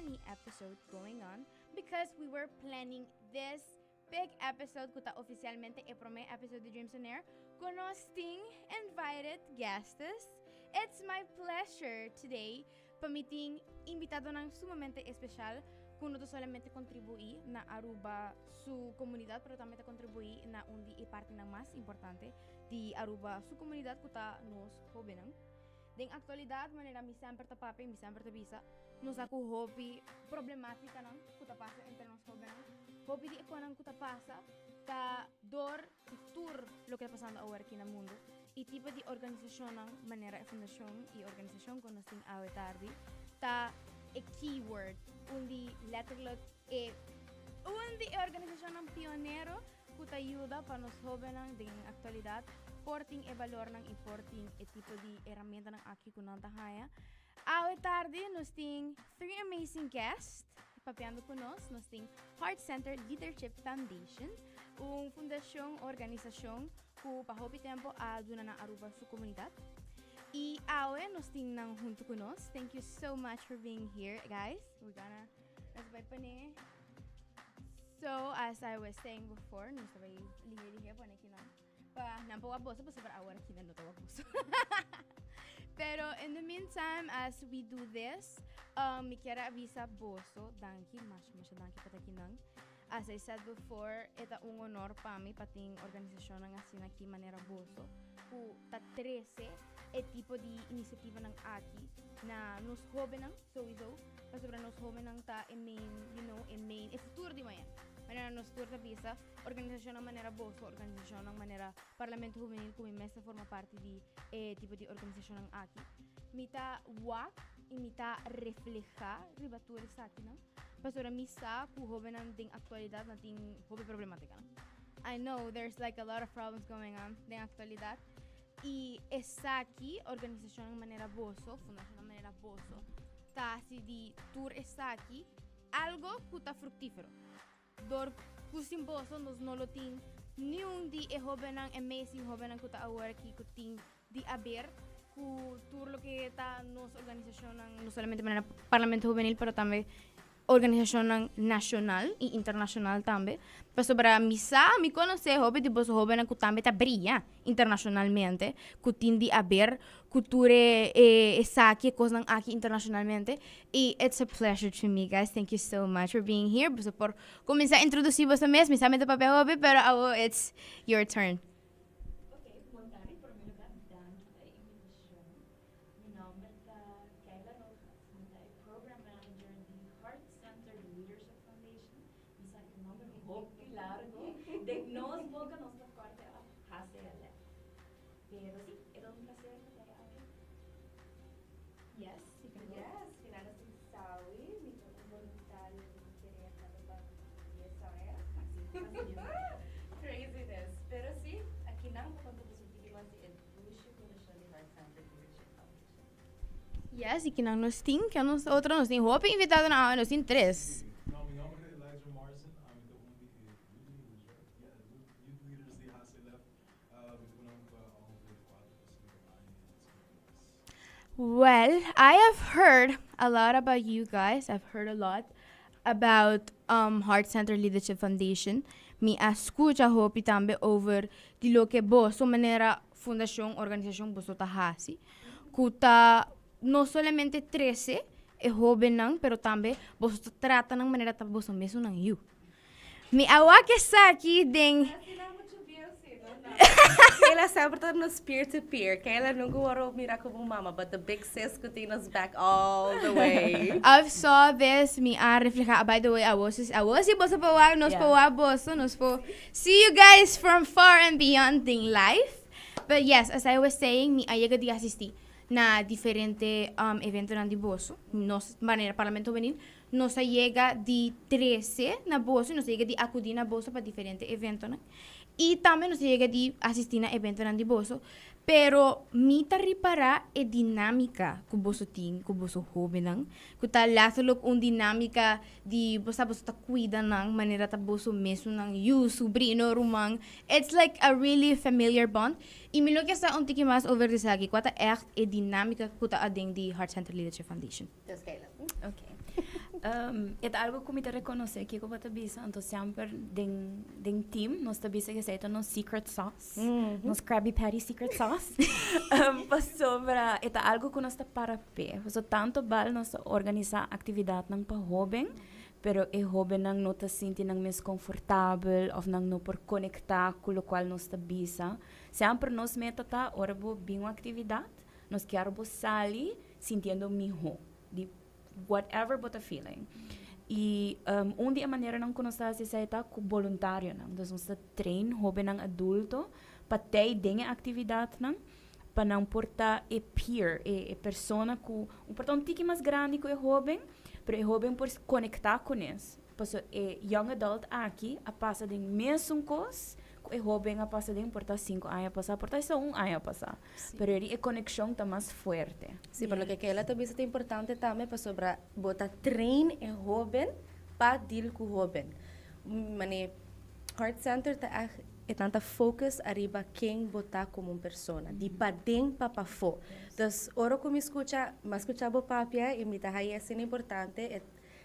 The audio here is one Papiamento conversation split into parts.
mini episode going on because we were planning this big episode ku ta ofisialmente e promé episode di Dreams on Air ku nos tin invited guests. It's my pleasure today pa mi tin invitadonan sumamente especial ku no ta solamente kontribuí na Aruba su komunidat pero tambe ta kontribuí na un di e partinan mas importante di Aruba su komunidat ku ta nos hóbennan. Den aktualidat manera mi semper ta papia i mi semper ta bisa, nos sa ku hopi problemátikanan ku ta pasa entre nos hóbennan. Hopi di e konan ku ta pasa ta dor di tur loke ta pasando awor aki na mundu i tipo di organisashonnan manera e fundashon i organisashon ku nos tin awe tardi ta e keyword un di letterlijk e un di e organisashonnan pionero ku ta yuda pa nos hóbennan den aktualidat por tin e balornan i por tin e tipo di herramientanan aki ku nan ta haña. Awe tardi nos tin three amazing guests papiando ku nos. Nos tin Heart Center Leadership Foundation, un fundashon, organisashon ku pa hopi tempu a duna na Aruba su komunidat. I awe nos tin nan huntu ku nos. Thank you so much for being here, guys. We're gonna, nos bai pone. So, as I was saying before, nos ta bai lihe lihe pone kinan. Pa nan por wak boso, pasobra awor kinan no ta wak boso. Pero in the meantime, as we do this, mi kier a avisa boso, danki, masha masha danki pa ta kinan. As I said before, e ta un honor pa mi pa tin organisacionnan asina aki manera boso, cu ta trece e tipo di iniciativanan aki na nos hobennan. Sowieso, pasobra nos hobennan ta e main, you know, e main, e futuro di mañana. Manera nos tur ta bisa, organisacionnan manera boso, organisacionnan manera Parlamento Hubenil cu mi mes ta forma parti di e tipo di organisacionnan aki. Mi ta wak y mi ta refleha riba tur esakinan, pasobra mi sa cu hobennan den actualidad nan tin hopi problematicanan. I know there's like a lot of problems going on den actualidad. I esaki, organisashonnan manera boso, fundashonnan manera boso, ta hasi di tur esaki algo ku ta fruktífero. Dor ku sin boso nos no lo tin niun di e hóbennan, amazing hóbennan ku ta awor aki ku tin di aber ku tur loke ta nos organisashonnan, no solamente manera Parlamento Hubenil pero tambe Organisashonnan nashonal i internashonal tambe, pasobra mi sa, mi konosé hopi di boso hóbennan ku tambe ta bria internashonalmente, ku tin di aber ku tur e esaki, e kosnan aki internashonalmente, i it's a pleasure to me guys, thank you so much for being here, boso por kuminsá introdusí boso mes, mi sa mi ta papia hopi, pero awo it's your turn. Ok, bon tardi, promé lugar danki pa e invitashon. Mi nomber ta Kayla Rojas, mi ta e Program Manager di Heart Centered Leadership Foundation. Mi sa e nomber hopi largo, den nos boca nos ta corte op HCLF. Pero si, e ta un placer pa ta aki. Yes, you can go. Yes, Fernanda Sinsawi, mi ta un voluntario di Querer caba pa 10 aña. Craziness. Pero si, aki nan pa conta boso un tiki mas di e Dushi Fundashon di Heart Center Leadership Foundation. Yes, y kinan nos tin? Ken nos otro? Nos tin hopi invitadonan awe, nos tin tres. Sí, no, mi nomber ta Elijah Morrison, ami ta un di e youth leaders, right? Yeah, youth leaders di HCLF. Mi ta ku nan pa ongeveer kuater pa sinku aña y it's been a blast. Well, I have heard a lot about you guys, I've heard a lot about Heart Center Leadership Foundation. Mi a skucha hopi tambe over di loke boso manera fundashon, organisashon boso ta hasi, ku ta no solamente trese e hóbennan, pero tambe boso ta trata nan manera ta boso mesunnan yu. Mi a wak esaki den. Kayla semper ta nos peer to peer. Kayla nunca word mira como mama, but the big sis cu tin nos back all the way. I've saw this, mi a refleha, by the way, awor si, awor si boso por wak, nos por wak boso, nos por see you guys from far and beyond den life. But yes, as I was saying, mi a yega di asisti na diferente eventonan di boso, nos manera Parlamento Hubenil, Nos a yega di trece na boso y nos a yega di acudi na boso pa diferente eventonan. Y tambe nos a yega di asisti na eventonan di boso. Pero mi ta ripara e dinamica cu boso tin cu boso hobennan, cu ta letterlijk un dinamica di bo sa boso ta cuida nan manera ta boso mesunnan yu, subrino, ruman. It's like a really familiar bond. Y mi lo kier sa un tiki mas over di esaki, cua ta echt e dinamica cu ta aden di Heart Center Leadership Foundation. Dus Kayla. Ok. E ta algo ku mi ta rekonosé kiko bo ta bisa, anto semper den den team nos ta bisa esei ta nos secret sauce, nos Krabby Patty secret sauce, pasobra e ta algo ku nos ta para p'e. Pasobra tanto bal nos ta organisá aktividatnan pa hóben, pero e hóbennan no ta sinti nan mes konfortabel òf nan no por konektá ku lokual nos ta bisa. Semper nos meta ta ora bo bin un aktividat, nos kier bo sali sintiendo mihó di whatever bo ta feeling. Y un di e maneranan cu nos ta haci esey ta cu boluntarionan. Dus nos ta train hobennan adulto pa tey den e actividadnan pa nan por ta e peer, e persona cu por ta un tiki mas grandi cu e hoben, pero e hoben por conecta cu nes. Pasobra e young adult aki a pasa den mesun cos cu e hoben a pasa den por ta cinco aña pasa, por ta esta un aña pasa. Pero eri e conexion ta mas fuerte. Sí, pero loke Kayla ta bisa ta importante tambe pasobra bo ta train e hoben pa deal cu hoben. Mane Heart Center ta echt e nan ta focus ariba ken bo ta como un persona, di paden pa pafó. Dus ora cu mi scucha, mi a scucha bo papia y mi ta haya asina importante, e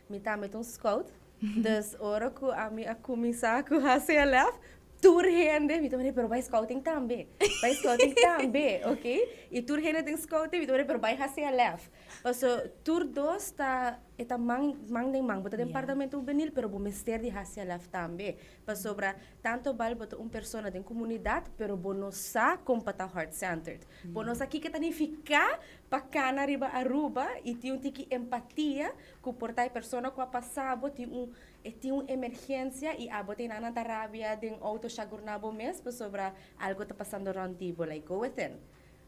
Mi tambe ta un scout, dus ora cu ami a cuminsa cu HCLF, tur hende, mi ta manda, pero bay scouting tambe, bay scouting tambe, ok? Y tur hende den scouting, mi ta manda, pero bay HCLF. Paso tur dos ta, e ta man, man den man. Bo ta den departamento hubenil, pero bo mester di HCLF tambe. Pasobra tanto bal bo ta un persona den comunidad, pero bo no sa con pa ta heart-centered. Bo no sa kiko ta nifica pa cana riba Aruba y tin un tiki empatia cu por ta e persona cu a pasa bo tin un e tin un emergencia y abo tin nan ta rabia den auto shagurna bo mes pasobra algo ta pasando rond di bo like go within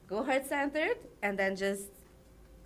go heart centered and then just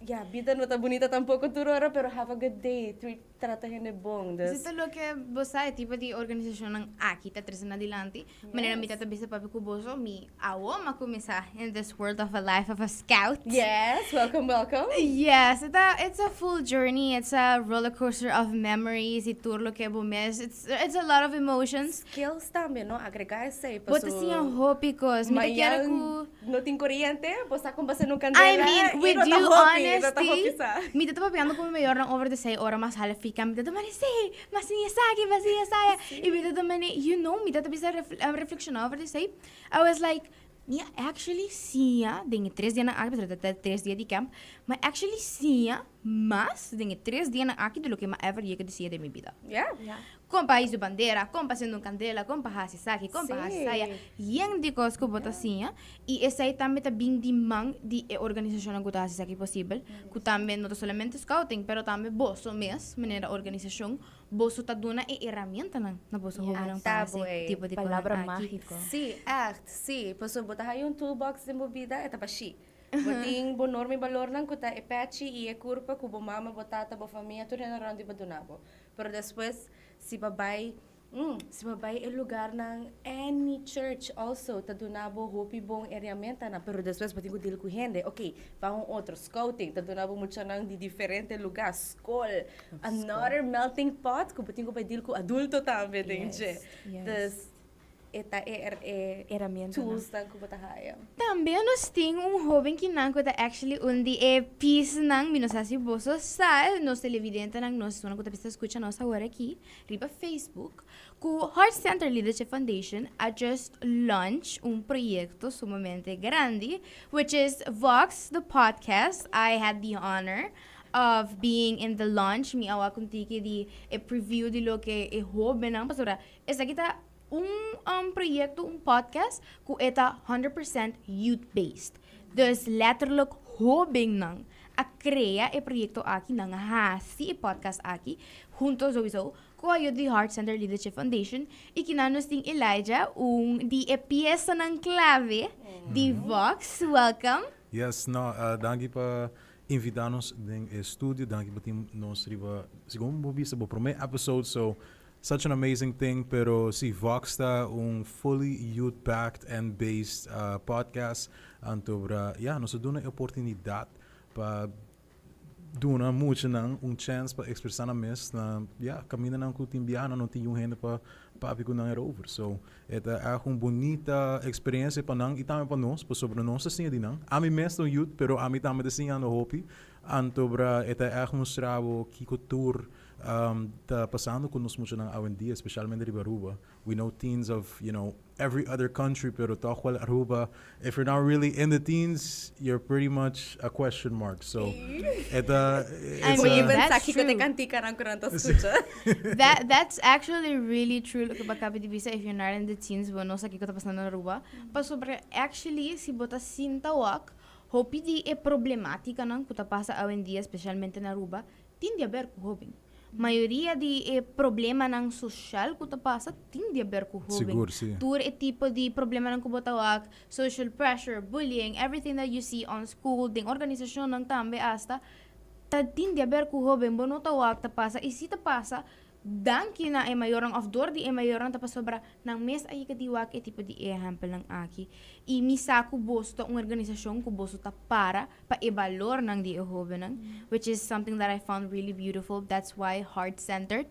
ya bida no ta bunita tampoco tur ora pero have a good day treat trata hende bon dus. Esei ta loke bo sa e tipo di organisacionnan aki ta trece na dilanti. Manera mi ta bisa papia cu boso, mi awo m'a cuminsa in this world of a life of a scout. Yes, welcome, welcome. Yes, e ta, it's a full journey, it's a roller coaster of memories y tur loke bo mes, it's, it's a lot of emotions. Skills tambe, no? Agrega esey, Bo ta paso siña hopi cos. Mi ta kier cu. No tin coriente, bo sa con basa no candela. I mean, y with no ta due hopi, no ta hopi honesty, sa. mi ta papiando cu mi mayornan over de sei ora mas hala fika, mi ta ta mane si, mas siña esaki, mas siña esaya. Y mi ta ta mane, you know, mi ta ta bisa reflexiona over de sei. I was like, mi a actually siña den e tres dianan aki, pasobra ta tres dia di camp, mi a actually siña mas den e tres dianan aki di loke mi a ever yega di siña den mi bida. Yeah. Kon pa hisa bandera, kon pa sende un kandela, kon pa hasi esaki, kon pa hasi esaya. Yen di kos ku bo ta siña. I esei tambe ta bin di man di e organisashonnan ku ta hasi esaki posibel, ku tambe no ta solamente scouting, pero tambe boso mes, manera organisashon, boso ta duna e herramientanan na boso hobennan pa hasi tipo di kosnan Palabra aki. mágiko. Sí, ègt, sí. Pasobra bo ta haña un toolbox den bo bida, e ta bashí. Bo tin bo norma i balornan ku ta e pechi i e kurpa ku bo mama, bo tata, bo famia, tur hende rònt di bo duna bo. Pero despues si bo bai mm si bo bai e lugarnan any church also ta duna bo hopi bon herramientanan pero despues bo tin ku deal ku hende ok ba un otro scouting ta duna bo muchanan di diferente lugar skol another melting pot ku bo tin ku bai deal ku adulto tambe den dje dus E ta e e Herramientanan. toolsnan ku bo ta haya. Tambe nos tin un hoben kinan ku ta actually un di e piecenan, mi no sa si boso sa, nos televidentenan, nos esunnan ku ta bisa skucha nos awor aki riba Facebook, ku Heart Center Leadership Foundation a just launch un proyekto sumamente grandi, which is Vox the Podcast. I had the honor of being in the launch, mi a wak un tiki di e preview di loke e hobennan, pasobra Esaki ta un proyecto, un podcast, cu e ta 100% youth based. Dus letterlijk hobennan a crea e proyecto aki, nan a haci e podcast aki, hunto sowieso cu ayuda di Heart Center Leadership Foundation. Y kinan nos tin Elijah, un di e piesanan clave di Vox. Welcome. Yes, no, danki pa invita nos den e studio, danki pa tin nos riba, segun bo bisa, bo prome episode, so Such an amazing thing, pero si Vox ta un fully youth backed and based podcast, anto bra ya nos a duna e oportunidad pa duna muchanan un chance pa expresa nan mes na ya camindanan cu tin biaha nan no tin yun hende pa papia cu nan erover. So e ta echt un bunita experiencia pa nan y tambe pa nos pasobra nos ta siña di nan. Ami mes ta un youth pero ami tambe ta siñando hopi, anto bra e ta echt mustra bo kico tur. ta pasando cu nos muchanan awendia, specialmente riba Aruba. We know teens of, every other country, pero toch wel Aruba, if you're not really in the teens, you're pretty much a question mark. So, e ta, I it's mean, a Even that's sa kico te true. canticanan cu nan ta scucha. That's actually really true loke bo a caba di bisa, if you're not in the teens, bo no sa kico ta pasando na Aruba. Pasobra actually si bo ta sinta wak, hopi di e problematicanan cu ta pasa awendia, specialmente na Aruba, tin di haber cu hoben. Mayoria di e problemanan social cu ta pasa tin di haber cu hoben. Sigur, si. Tur e tipo di problemanan cu bo ta wak, social pressure, bullying, everything that you see on school, den organisacionnan tambe hasta, ta tin di haber cu hoben. Bo no ta wak ta pasa y si ta pasa, danki na e mayornan of door di e mayornan ta pasobra nan mes a yega di wak e tipo di ehempelnan aki. Y mi sa cu boso ta un organisacion cu boso ta para pa e balornan di e hobennan, which is something that I found really beautiful. That's why heart-centered.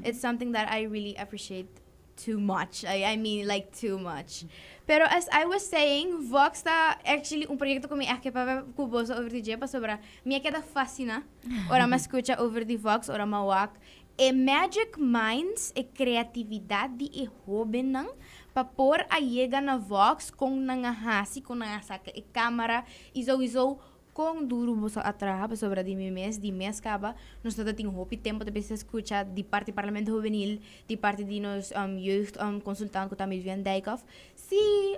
It's something that I really appreciate too much. I mean, like, too much. Pero as I was saying, Vox ta actually un proyecto cu mi echt ke papia cu boso over di dje, pasobra mi a keda fascina ora mi a scucha over di Vox, ora mi a wak e magic minds, e creatividad di e hobennan pa por a yega na Vox, con nan a haci, con nan a saca e camara y souiso con duro boso a traha, pasobra di mi mes, di mes caba, nos no ta tin hopi tempo ta bisa scucha di parti Parlamento Hubenil, di parti di nos jeugd consultant cu ta Vivian Dijkhoff, si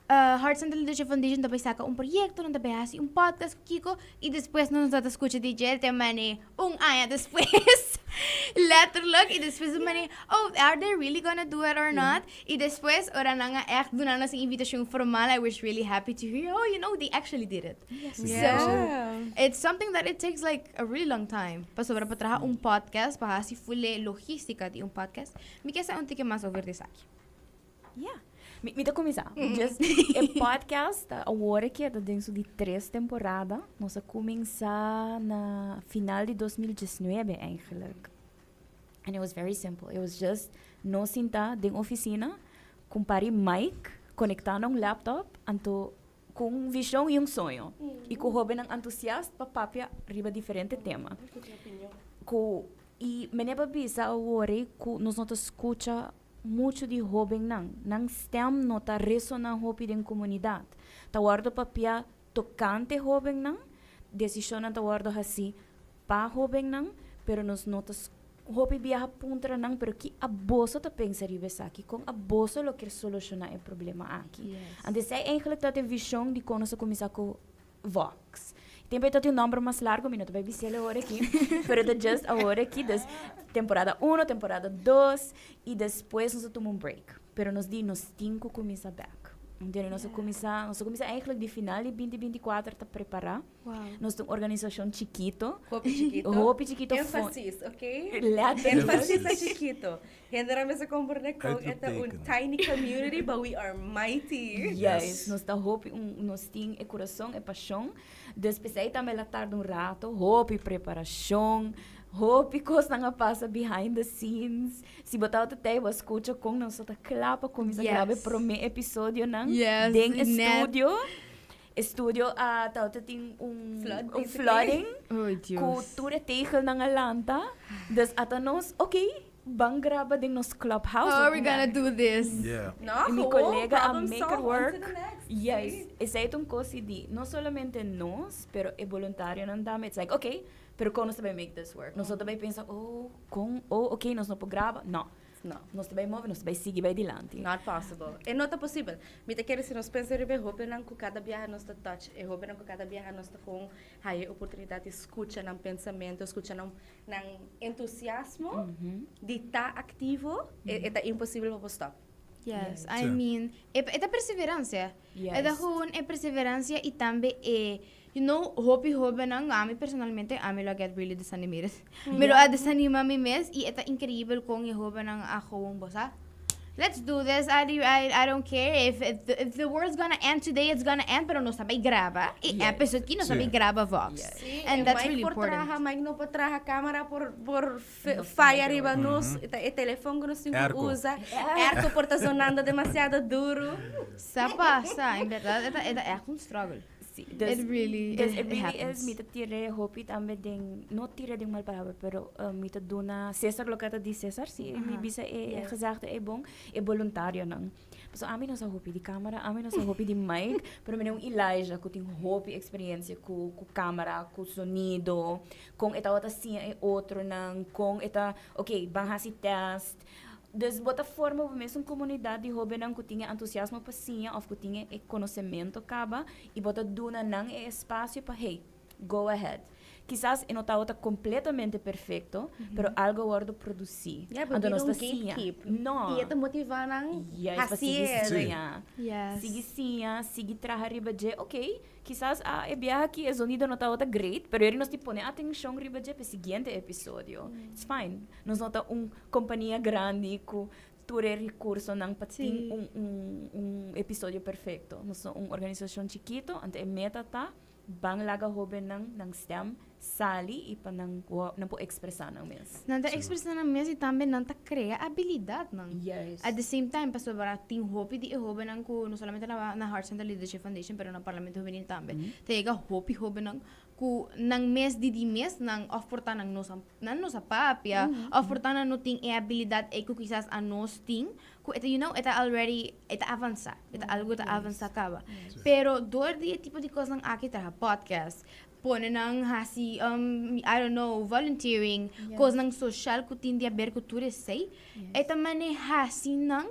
Heart Center Leadership Foundation ta bay saca un proyecto, nan ta bay haci un podcast cu kico y despues nos no ta scucha di dje te mane un aña despues, letterlijk, y despues ta mane, oh, are they really gonna do it or not? Y despues ora nan a echt duna nos un invitacion formal, I was really happy to hear, oh, they actually did it. So, it's something that it takes like a really long time. Pasobra pa traha un podcast, pa haci full e logistica di un podcast, mi kier sa un tiki mas over di esaki. Yeah. Mi ta cuminsa. Just e podcast ta awor aki ta den su di tres temporada. Nos a cuminsa na final di 2019 eigenlijk. And it was very simple. It was just nos sinta den oficina, cu un par di mic, conecta na un laptop, anto cu un vision y un soño. Y cu hobennan entusiast pa papia riba diferente tema. Cu, y mene pa bisa awor cu nos no ta scucha mucho di hobennan. Nan stem no ta resona hopi den comunidad. Ta wordo papia tocante hobennan, decisionnan ta wordo haci pa hobennan, pero nos no ta hopi biaha puntra nan, pero ki aboso ta pensa riba esaki? Con aboso lo kier soluciona e problema aki? Anto esey eigenlijk ta e vision di con nos a cuminsa cu Vox. Tempo e ta un nomber mas largo, mi no ta bay bisel awor aki, pero ta just awor aki, dus temporada uno, temporada dos, y despues nos a tuma un break. Pero nos di nos tin cu cuminsa bek. Entiende? Nos a cuminsa, nos a cuminsa eigenlijk di final di binti binti kuater ta prepara. Nos ta un organisacion chikito. Hopi chikito. Hopi chikito. Enfasis, ok? Letterlijk. Enfasis ta chikito. Hende nan mester comprende con e ta un tiny community, but we are mighty. Yes, nos ta hopi un, nos tin e curason, e pasion. Dus p'esei tambe el a tarda un rato, hopi preparacion, hopi cosnan a pasa behind the scenes. Si bo tabata tei, bo a scucha con nos ta cla pa cuminsa graba e prome episodionan den e studio. E studio a tabata tin un Flood, un basically. flooding Oy, cu Dios. tur e tegelnan a lanta. Dus ata nos, ok, ban graba den nos clubhouse. How are we gonna do this? No, Y mi gewoon colega a problem make it solved, on to work. the next. Yes, Sí. esey ta un cos di no solamente nos, pero e voluntarionan tambe. It's like, ok, pero con nos ta bay make this work? Nos no ta bay pensa, oh, con, oh, ok, nos no por graba. No. No. Nos ta bay move, nos ta bay sigui bay dilanti. Not possible. E no ta posibel. Mi ta kere si nos pensa riba e hobennan ku kada biaha nos ta touch, e hobennan ku kada biaha nos ta kon haya e oportunidat di skucha nan pensamentu, skucha nan nan entusiasmo di ta aktivo, e ta imposibel pa bo stop. Yes, I mean, e ta perseverancia. E ta gewoon e perseverancia y tambe e, hopi hobennan, ami personalmente, ami lo a get really desanimated. Mi lo a desanima mi mes y e ta increibel con e hobennan a gewoon bo sa, let's do this, I don't care if the world's gonna end today, it's gonna end, pero nos ta bay graba e episode ki nos ta bay graba Vox. Sí, And e that's Mike really por important. traha, Mike no por traha, camera por faya riba nos, ta e telefon ku nos tin ku usa, airco por ta sonando demasiado duro. Sa pasa, en berdad e ta echt un struggle. Si, dus, It really, dus it, it really happens. Is, mi ta tira hopi tambe den, no tira den mal palabra, pero mi ta duna Cesar loke ta di Cesar, si, mi bisa e gezegde e bon, e voluntarionan. So ami no sa hopi di camera, ami no sa hopi di mic, pero mi un Elijah ku tin hopi experiencia ku camera, ku sonido, kon e tawata siña e otronan, kon e ta, ok, ban hasi test. Dus bo ta forma bo mes un comunidad di hobennan ku tin entusiasmo pa siña of ku tin e conocimento caba y bo ta duna nan e espacio pa, hey, go ahead. Kisas e no ta completamente perfecto, pero algo wordo produci. Yeah, but Anto nos we ta don't siña. gatekeep. No. Y e ta motiva nan Yes, pa hasi sigui e. siña. Yes. Sigui siña, sigui traha riba dje, ok, kisas a e biaha aki e sonido no tabata great, pero nos ta pone atencion riba dje pa siguiente episodio. It's fine. Nos no ta un compania grandi ku tur e recursonan pa tin un episodio perfecto. Nos ta un organisacion chikito, anto e meta ta ban laga hobennan nan stem sali y pa nan nan por expresa nan mes. Nan ta expresa nan mes y tambe nan ta crea habilidadnan. At the same time, pasobra tin hopi di e hobennan ku no solamente na Heart Center Leadership Foundation, pero na Parlamento Juvenil tambe. Ta yega hopi hobennan ku nan mes di mes nan of por ta nan no sa papia, of por ta nan no tin e habilidad e ku kisas anos tin, ku e ta e ta already e ta avansa, e ta algo ta avansa caba. Pero door di e tipo di cosnan aki, traha podcast, pone nan hasi I don't know, volunteering, cosnan social ku tin di haber ku tur esey, e ta mane hasi nan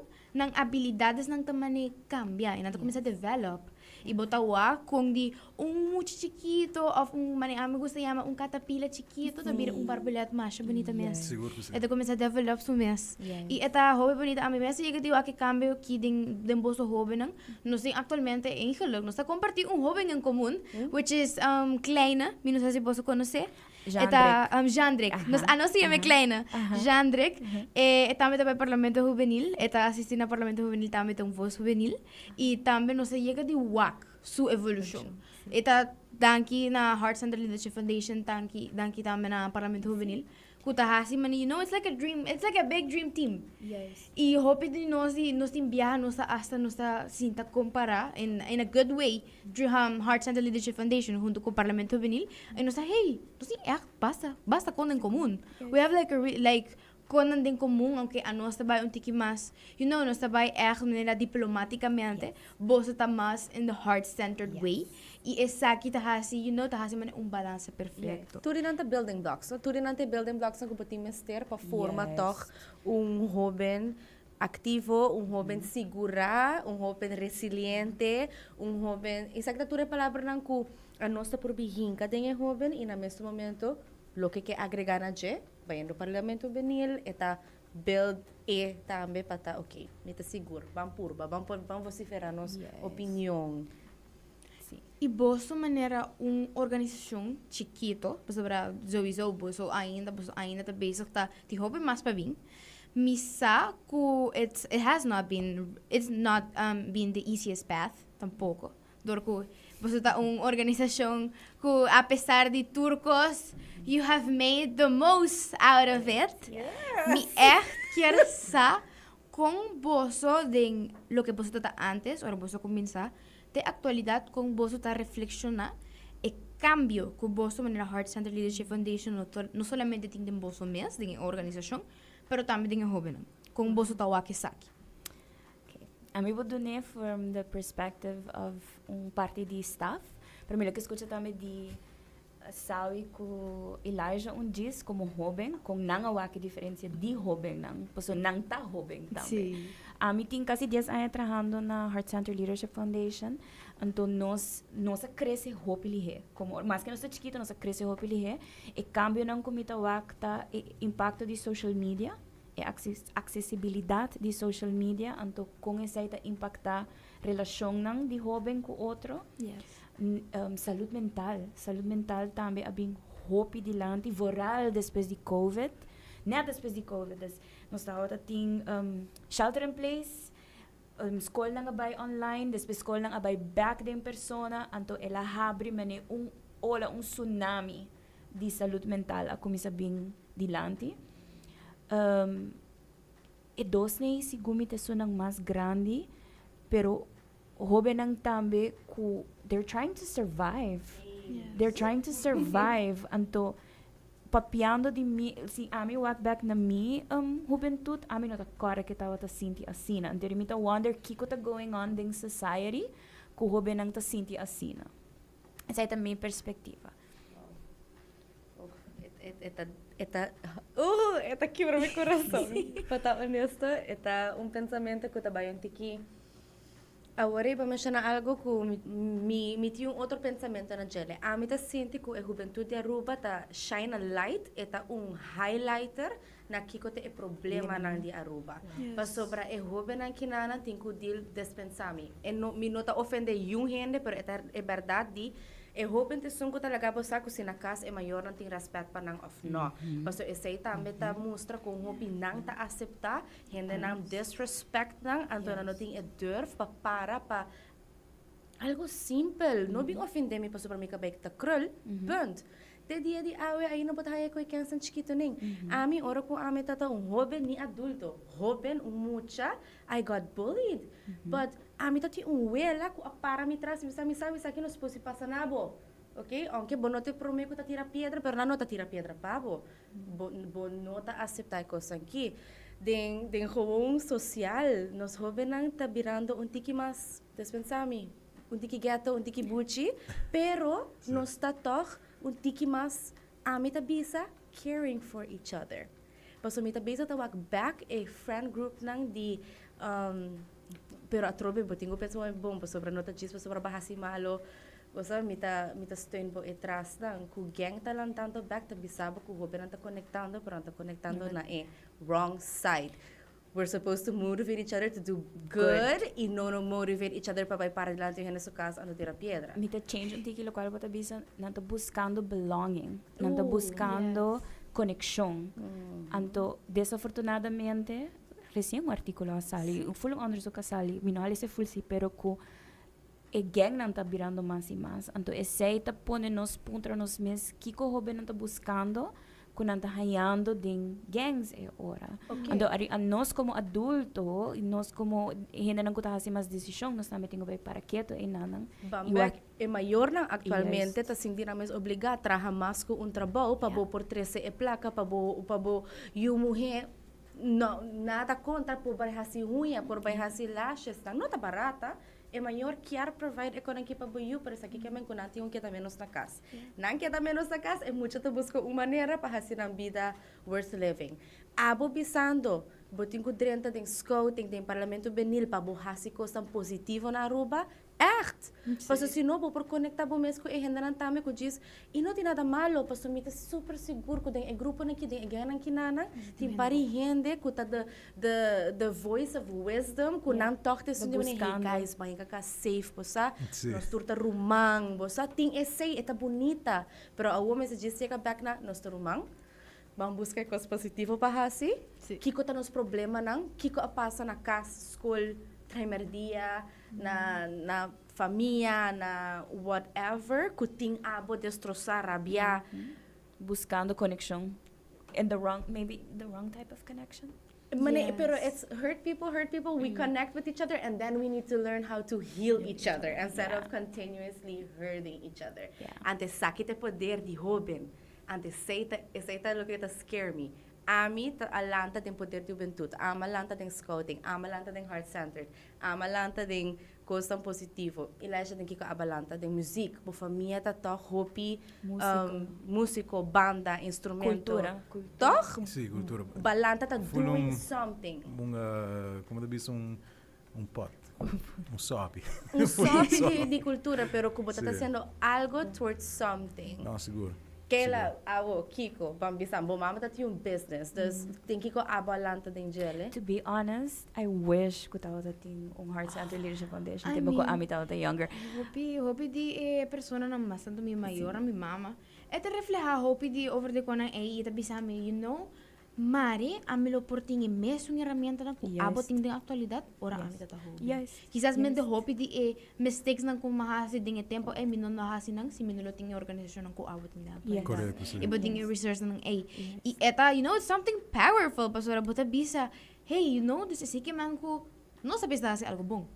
habilidadesnan ta mane cambia y nan ta cuminsa develop. Y bo ta wak con di un mucha chikito of un mane ami gusta yama un caterpillar chikito ta bira un barbulet masha bunita mes. Sigur ku si. E ta cuminsa develop su mes. Yes. Y e ta hopi bunita. Ami mes yega di wak e cambio ki den boso hobennan. Nos tin actualmente eigenlijk, nos ta comparti un hoben en comun, which is Kleine, mi no sa si boso conoce. Jandrik. E ta Jandrik. Nos ta yama Kleine. Jandrik. E tambe ta bij Parlamento Juvenil. E ta asisti na Parlamento Juvenil, tambe ta un voz juvenil. Y tambe nos a yega di wak su evolucion. E ta danki na Heart Center Leadership Foundation, danki tambe na Parlamento Juvenil. Ku ta hasi mani, it's like a dream, it's like a big dream team. Y hopi di nos di nos tin biaha nos ta hasta nos ta sinta compara in a good way Heart Center Leadership Foundation hunto cu Parlamento Juvenil y nos ta, hey, nos tin echt basta basta cos en comun. We have like a like cosnan en comun, aunque anos ta bay un tiki mas, nos ta bay echt manera diplomáticamente, boso ta mas in the heart-centered way y esaki ta hasi, ta hasi mane un balance perfecto. Tur nan ta building blocks, no? Tur nan ta building blocks ku bo tin mester pa forma toch un hoben activo, un hoben sigura, un hoben resiliente, un hoben. Exacto, tur e palabranan ku anos ta por hinka den e hoben y na mesmo momento loke ke agrega na dje, bayendo Parlamento Juvenil, e ta build e tambe pa ta, ok, mi ta sigur, ban purba, ban vocifera nos opinion. Si. Y boso manera un organisacion chikito, pasobra sowieso boso ainda ta bezig ta di hopi mas pa bin. Mi sa ku it has not been it's not been the easiest path tampoco. Door ku boso ta un organisacion ku a pesar di tur cos, you have made the most out of it. Mi echt kier sa con boso den loke boso ta antes, ora boso cuminsa, te actualidad, con boso ta reflexiona e cambio ku boso manera Heart Center Leadership Foundation no solamente tin den boso mes, den organisacion, pero tambe den hobennan. Con boso ta wak esaki? Okay. Ami por dun'e from the perspective of un parti di staff. Pero mi lo ke scucha tambe di Sawi ku Elijah un dies como hoben, con nan a wak e diferencia di hobennan. Paso nan ta hoben tambe. Ami tin casi 10 aña trahando na Heart Center Leadership Foundation. Anto nos a crece hopi lihe. Como maske nos ta chikito, nos a crece hopi lihe. E cambionan ku mi ta wak ta e impacto di social media, e accesibilidad di social media, anto con esey ta impacta relacionnan di hoben ku otro. Salud mental. Salud mental tambe a bin hopi dilanti, vooral despues di COVID. Net despues di COVID. Dus nos tabata tin shelter in place, scolnan a bay online, despues scolnan a bay back den persona, anto el a habri mane un ola, un tsunami di salud mental a cuminsa bin dilanti. E dos nei sigun mi ta esunnan mas grandi, pero Hobennan tambe ku they're trying to survive. They're trying to survive. Anto papiando di mi, si ami wak back na mi hubentud, ami no ta kòrda ke tabata sinti asina. Anto mi ta wonder kiko ta going on den society ku hobennan ta sinti asina. Esei ta mi perspektiva. E ta kibra mi kurason. Pa ta honesto, e ta un pensamentu ku ta bai un tiki. Awor mi menshoná algu ku mi tin un otro pensamentu na djele. Ami ta sinti ku e hubentut di Aruba ta shine a light, e ta un highlighter na kiko ta e problemanan di Aruba. Pasobra e hóbennan kinanan tin ku deal, dispensá mi. E no, mi no ta ofendé niun hende, pero e ta e bèrdat di e hóben ta esun ku ta laga bo sa ku si na kas e mayornan tin rèspèt pa nan òf no. Pasobra esei tambe ta mustra kon hopi nan ta aseptá hendenan disrespect nan, anto nan no tin e durf pa para pa algu simpel. No bin ofendé mi pasobra mi kabei ta krul, punt. Te dia di awe ei no por haya ku e kensan chikitu nin. Ami, ora ku ami tata un hóben, ni adulto, hóben, un mucha, I got bullied. But ami tatin un wela ku a para mi tras, mi sa, mi sa ku no suposo pasa na bo. Ok? Aunke bo no ta promé ku ta tira piedra, pero nan no ta tira piedra pa bo. Bo no ta aseptá e kos aki. Den gewoon sosial, nos hóbennan ta birando un tiki mas, dispensá mi, un tiki ghetto, un tiki buchi, pero nos ta toch un tiki mas, ami ta bisa, caring for each other. Paso mi ta bisa ta wak back e friend group nan di pero atrobe bo tin ku pensa bon pasobra no ta djis pasobra bo hasi malo. Bo sa, mi ta steun bo e tras nan ku gang ta lantando back, ta bisa bo ku hóbennan ta konektando, pero nan ta konektando na e wrong side. We're supposed to motivate each other to do good i no motivate each other pa bai para dilanti di hende su kas anto tira piedra. Mi ta change un tiki lokual bo ta bisa, nan ta buskando belonging, nan ta buskando konekshon. Anto desafortunadamente resien un artíkulo a sali, un full un onderzoek a sali, mi no a lesa e full si, pero ku e gangnan ta birando mas i mas. Anto esei ta pone nos puntra nos mes kiko hóbennan ta buskando ku nan ta hañando den gangs e ora. Anto nos komo adulto i nos komo hendenan ku ta hasi mas desishon, nos tambe tin ku bai para ketu einan. Ban bek, e mayornan aktualmente ta sinti nan mes obligá traha mas ku un trabou pa bo por trese e plaka pa bo yu muhé, no nada kontra, por bai hasi uña, por bai hasi lashes, nan no ta barata. E mayor kier provide e konanki pa bo yu, pero esaki ke men ku nan tin un keda menos na kas. Nan keda menos na kas, e mucha ta buska un manera pa hasi nan bida worth living. Abo bisando, bo tin ku drenta den scouting, den Parlamento Hubenil pa bo hasi kosnan positivo na Aruba, echt! Pasobra si no, bo por konektá bo mes ku e hendenan tambe ku djis, i no tin nada malo, pasobra mi ta super sigur ku den e gruponan aki, den e gangnan kinanan, tin par di hende ku ta the voice of wisdom ku nan tòg ta esun di manera, "Hey guys, baña kaka safe, bo sa, nos tur ta ruman, bo sa." Tin esei, e ta bunita, pero awor mester djis yega bèk na nos ta ruman, ban buska e kos positivo pa hasi, kiko ta nos problemanan, kiko a pasa na kas, skol, traimerdia, na famia, na whatever, ku tin abo destrosá, rabiá. Buskando konekshon. And the wrong, maybe the wrong type of connection. Mane, pero it's hurt people, hurt people. We connect with each other, and then we need to learn how to heal each other instead of continuously hurting each other. Anto esaki ta e poder di hóben. Anto esei ta loke ta scare me. Ami ta a lanta den poder di hubentut. Ami a lanta den scouting. Ami a lanta den heart centered. Ami a lanta den kosnan positivo. Elisha, den kiko abo a lanta? Den muzik. Bo famia ta toch hopi Músiko. Músiko, banda, instrumento. Kultura. Toch? Si, kultura. Bo a lanta ta Full doing something. Un, kon ta bisa, un pot, un sopi. Un sopi di kultura, pero ku bo ta hasiendo algo towards something. No, sigur. Keila, abo, kiko, ban bisa, bo mama ta tin un business, dus tin kiko abo a lanta den djele? To be honest, I wish ku tabata tin un Heart Center Leadership Foundation I tempo ku mean, ami tabata younger. Hopi, hopi di e personanan mas tantu mi mayor, mi mama, e ta reflehá hopi di over di konan ei i ta bisa mi, "Mari, ami lo por tin e mesun herramientanan ku abo tin den aktualidat ora ami ta hóben." Kisas mente hopi di e mistakes nan ku mi a hasi den e tempu ei mi no lo hasi nan si mi no lo tin e organisashonnan ku abo tin den aktualidat. Korekto, si. I bo tin e resources-nan ei. I e ta, it's something powerful pasobra bo ta bisa, "Hey, this esei ke man ku no sa bisa hasi algu bon."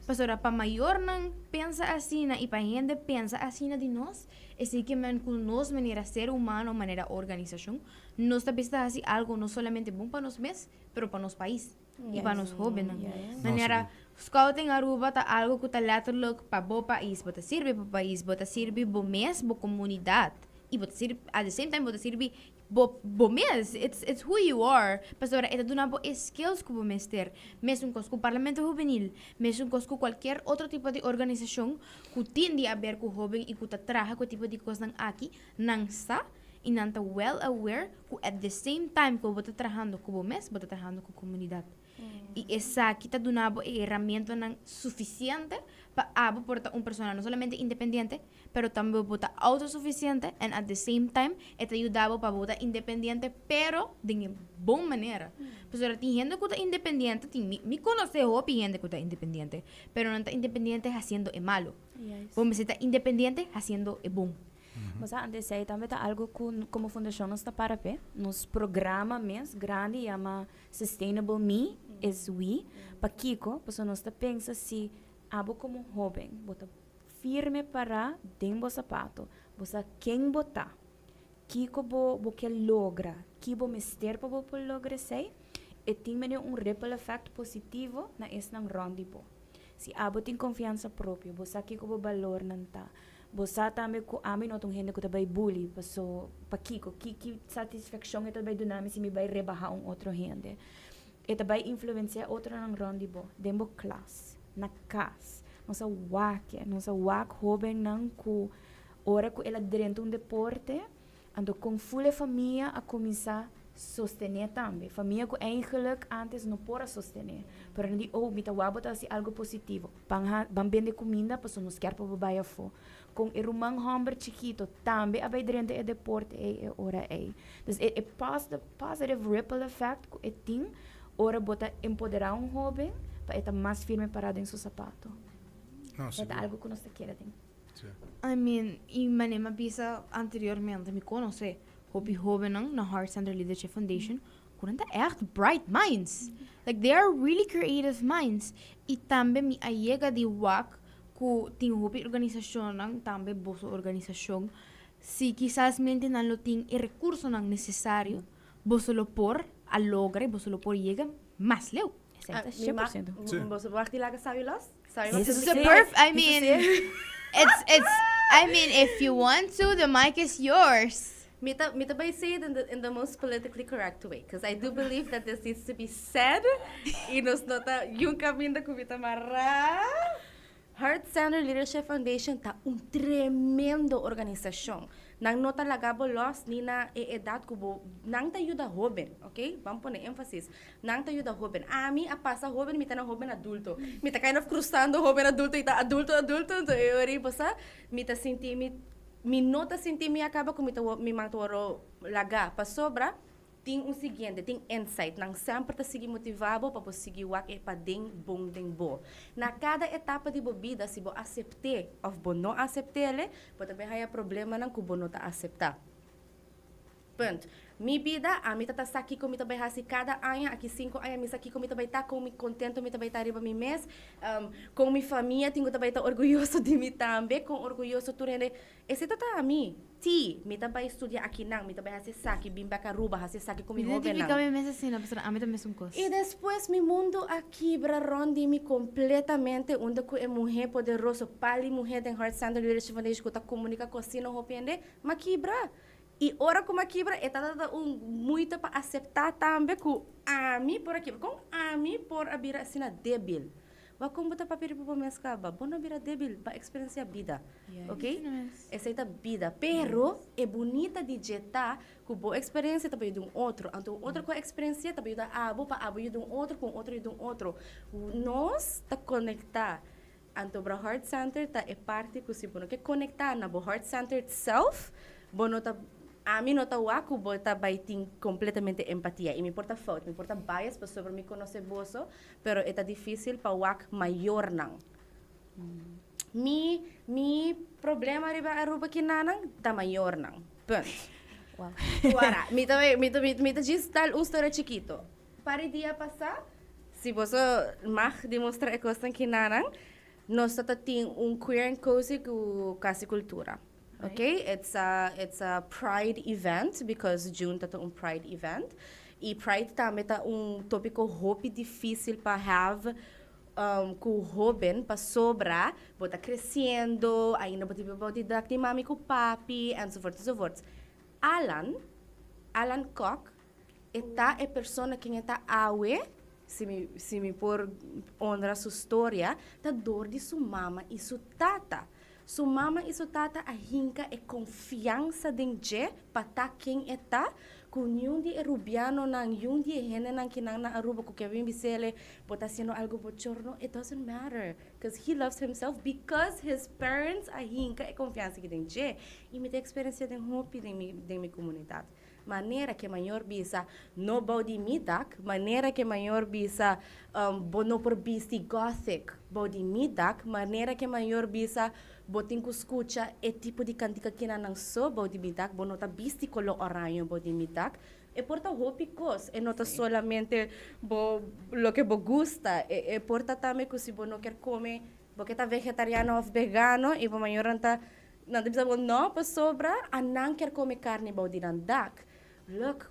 Pasobra pa mayornan pensa asina i pa hende pensa asina di nos, esei ke men ku nos manera ser humano, manera organisashon, nos ta bisa hasi algo no solamente bon pa nos mes, pero pa nos pais i pa nos hóbennan. Manera Scouting Aruba ta algo ku ta letterlijk pa bo pais, bo ta sirbi bo pais, bo ta sirbi bo mes, bo komunidat i bo ta sirbi, at the same time bo ta sirbi Bo bo mes, it's it's who you are, pasobra e ta duna bo e skills ku bo mester. Mesun kos ku Parlamento Hubenil, mesun kos ku kualkier otro tipo di organisashon ku tin di aber ku hoben i ku ta traha ku e tipo di kosnan aki, nan sa i nan ta well aware ku at the same time ku bo ta trahando ku bo mes, bo ta trahando ku komunidat. I esaki ta duna bo e herramientanan sufisiente pa abo por ta un persona no solamente independiente, pero tambe bo ta autosuficiente and at the same time e ta yuda bo pa bo ta independiente pero den e bon manera. Pasobra tin hende ku ta independiente, tin mi mi konosé hopi hende ku ta independiente, pero nan ta independiente hasiendo e malo. Bo mester ta independiente hasiendo e bon. Bo sa antes esei tambe ta algo ku komo fundashon nos ta para p'e. Nos programa mes grandi yama Sustainable Me is We. Pakiko? Pasobra nos ta pensa si abo komo hoben bo ta Firme pará den bo sapato. Bo sa ken bo ta, kiko bo bo ke logra, ki bo mester pa bo por logra esei. E tin mene un ripple effect positivo na esnan rònt di bo. Si abo tin konfiansa propio, bo sa kiko bo balornan ta, bo sa tambe ku ami no ta un hende ku ta bai bully, paso pakiko, ki ki satisfakshon e ta bai duna mi si mi bai rebahá un otro hende? E ta bai influensiá otronan rònt di bo, den bo klas, na kas. Nos a wak e, nos a wak hóbennan ku ora ku el a drenta un deporte, anto kon ful e famia a kuminsá sostené tambe. Famia ku eigenlijk ántes no por a sostené, pero nan di, oh, mi ta wak bo ta hasi algu positivo, ban ha, ban bende kuminda pasobra nos kier pa bo bai afó. Kon e ruman hòmber chikito tambe a bai drenta e deporte ei e ora ei. Dus e e positive ripple effect ku e tin ora bo ta empoderá un hóben pa e ta mas firme pará den su sapato. No, E ta sigur. algu ku nos ta kere den. Sí. I mean, i manera mi a bisa anteriormente, mi konosé hopi hóbennan na Heart Center Leadership Foundation ku nan ta ègt bright minds. Like they are really creative minds. I tambe mi a yega di wak ku tin hopi organisashonnan, tambe boso organisashon, Si kisas mente nan lo tin e recursonan necesario, boso lo por a logra y boso lo por yega mas leu. Esei ta 100%. Sí. Boso por wak laga sabi los? Sabi los? This is a perf, I mean, it's, it's, I mean, if you want to, the mic is yours. Mi ta, mi ta bai say it in the most politically correct way, because I do believe that this needs to be said. Y nos no ta yun caminda cu mi ta mará. Heart Center Leadership Foundation ta un tremendo organisashon. Nan no ta laga bo lòs ni na e edat ku bo, nan ta yuda hóben, ok, ban pone énfasis, nan ta yuda hóben. Ami a pasa hóben, mi ta na hóben adulto. Mi ta kind of krusando hóben adulto i ta adulto adulto, enton e ora ei bo sa, mi ta sinti mi, mi no ta sinti mi a kaba ku mi ta mi man ta wòrdu lagá pasobra Tin un siguiente, tin insight. Nan semper ta sigui motivá bo pa bo sigui wak e paden bon den bo. Na kada etapa di bo bida, si bo asept'é òf bo no asept'é, bo ta bin haña problemanan ku bo no ta aseptá. Punt. Mi bida, ami ta ta sa kiko mi ta bai hasi kada aña, aki sinku aña mi sa kiko mi ta bai ta, kon mi kontento mi ta bai ta riba mi mes, kon mi famia tin ku ta bai ta orguyoso di mi tambe, kon orguyoso tur hende. Esei ta ta ami. Ti, mi ta bai studia akinan, mi ta bai hasi esaki, bin bek Aruba, hasi esaki ku mi Mi hóbennan. identifica mi mes asina, pasobra ami ta mesun kos. I despues mi mundu a kibra rònt di mi kompletamente, unda ku e muhé poderoso, pal di muhé den Heart Center Leadership Foundation ku ta komunika ku asina hopi hende, m'a kibra. I ora ku m'a kibra, e tabata un muita pa aseptá tambe ku ami por a kibra. Kon ami por a bira asina débil? Wak kon bo ta papia riba bo mes kaba? Bo no bira débil, bo a eksperensiá bida. Ok? Esei ta bida. Pero e bunita di dje ta ku bo eksperensia ta pa yuda un otro. Anto un otro ku a eksperensiá ta pa yuda abo, pa abo yuda un otro, ku un otro yuda un otro. Nos ta konektá. Anto bra Heart Center ta e parti ku si bo no ke konektá na bo Heart Center itself, bo no ta, ami no ta wak ku bo ta bai tin kompletamente empatia. I mi por ta fout, mi por ta bias pasobra mi konosé boso, pero e ta difísil pa wak mayornan. Mi mi problema riba Aruba kinanan ta mayornan. Punt. Wow. Wara, mi ta mi ta mi ta djis dal un storia chikito. Par di dia pasá, Si bo mag demostra e cosnan kinanan, nos ta tin un queer and cozy cu Cas di Cultura. Okay? It's a pride event because June ta un pride event. Y pride tambe ta un topico hopi dificil pa have cu hoben pasobra, bo ta creciendo, ainda bo ta di dak di mami cu papi, and so forth and so forth. Alan, Alan Kock, ta e persona cu ta awe, si mi por honra su historia, ta door di su mama y su tata. Su mama y su tata a hinca e confiansa den dje pa ta ken e ta, cu ningun di Rubianonan, ningun di hendenan cu nan na Aruba, cu Kevin Bisele, bo ta haciendo algo bochorno, it doesn't matter. Because he loves himself because his parents a hinca e confiansa aki den dje. Y mi tin experiencia den hopi den mi comunidad. Manera cu mayor bisa no bou di mi dak, manera cu mayor bisa bo no por bisti gothic bou di mi dak, manera cu mayor bisa bo tin cu scucha e tipo di cantica cu nan so bou di mi dak, bo no ta bisti color oranje bou di mi dak. E por ta hopi cos, e no ta solamente bo loke bo gusta, e por ta tambe cu si bo no kier come, bo ta vegetariano of vegano y bo mayor ta nan ta bisa bo no, pasobra nan kier come carni bou di nan dak. Look,